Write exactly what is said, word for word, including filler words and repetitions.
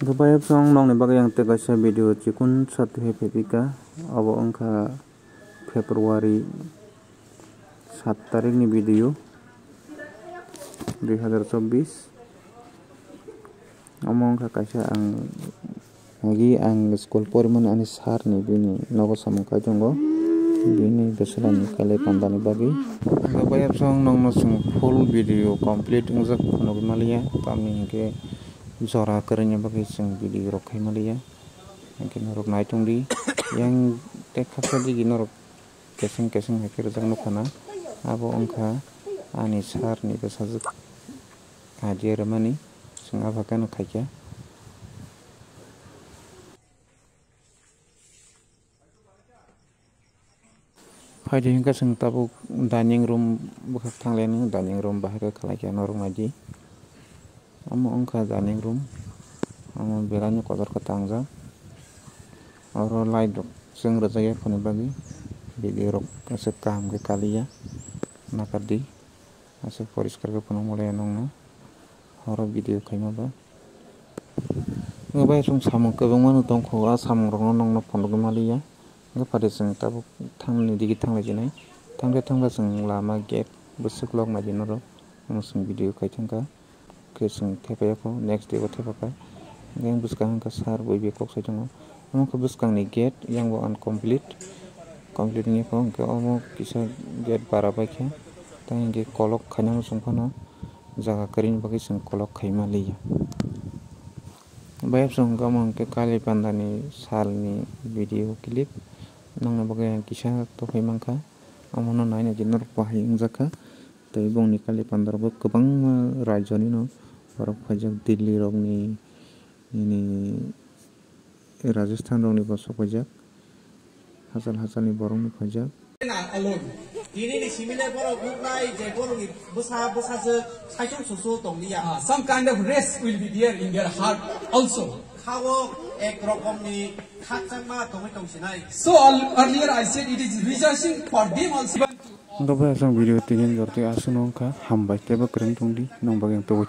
Hwnkhe bayapsong nokni bagwi ang tei kaisa video chikon sa twi phai phaikha. Obo wngkha February sat tarikni video, dui hazar chobbish. Omo wngkha kaisa ang agi ang school porimani ani sir ni bini nogo samung kai tongo, bini bwswlani kali pandani bagwi. Ang bayapsong nokno chwng full video complete wngjak phunugwi maliya, tamni hinkhe jora kwrwini bagwi chwng video rok khai maliya. Hinkhe norok nai tongdi, yang tei khaksa digi norok keseng keseng hai khe rijak nukha na. Abo wngkha ani sir ni bwsajwk idea rwmani, chwng abo hakheno khaikha. Phaidi hinkhe chwng tabuk dining room bwkhak thanglainw, dining room bahai khe khlaikha norok naidi. Omo wngkha dining room, omo belaino kotor khe tangjak. Oro light rok chwng rwjakya phone bagwi, video rok aswk kaham khe kaliya, nakardi. Aswk poriskar khe phunuk maliya nokno, oro video khaima ba. Wngkha bai chwng samung kwbangma no tongkho, a samung rokno nokno phunugwi maliya. Wngkha phaidi chwng tabuk thangni digi thanglai jinai, thangkhe thangkhe chwng lama gate bwswk lok naidi norok, omo chwng video khai thangkha. Khe chwng thepaikha, next day o thepakha. Hinkhe bwskang hinkhe sir bui bai kok sai tongo. Omo khe bwskangni gate, yang bo uncomplete, complete wngya kho. Hinkhe omo kisa gate bara baikha, tei hinkhe kolok khaina muchung phano jaga kwrwini bagwi chwng kolok khaima liya. Bayapsong hinkhe omo hinkhe kali pandani salni video clip, nokni bagwi ang kisa tongphai mankha. Omono naina je norok bahai wngjakha. Tei bongni kali pandaro bo kwbangma rajyoni no borok phaijak, Delhi rokni, nini Rajasthan rokni bo sok phaijak, hachal hachalni borok no phaijak. Alone. Tini ni simile borok nuknai je borok ni bwsa bwsajwk saichung susu tong liya. Ah, some kind of rest will be there in their heart also. Khao ek rokom ni khakchangma tongwi tong sinai. So al- earlier I said it is rejoicing for them also. Wngkha bai aswk video tini ni jorti aswk no wngkha, hambai tei bo kwrwng tongdi, nokni bagwi ang tubu.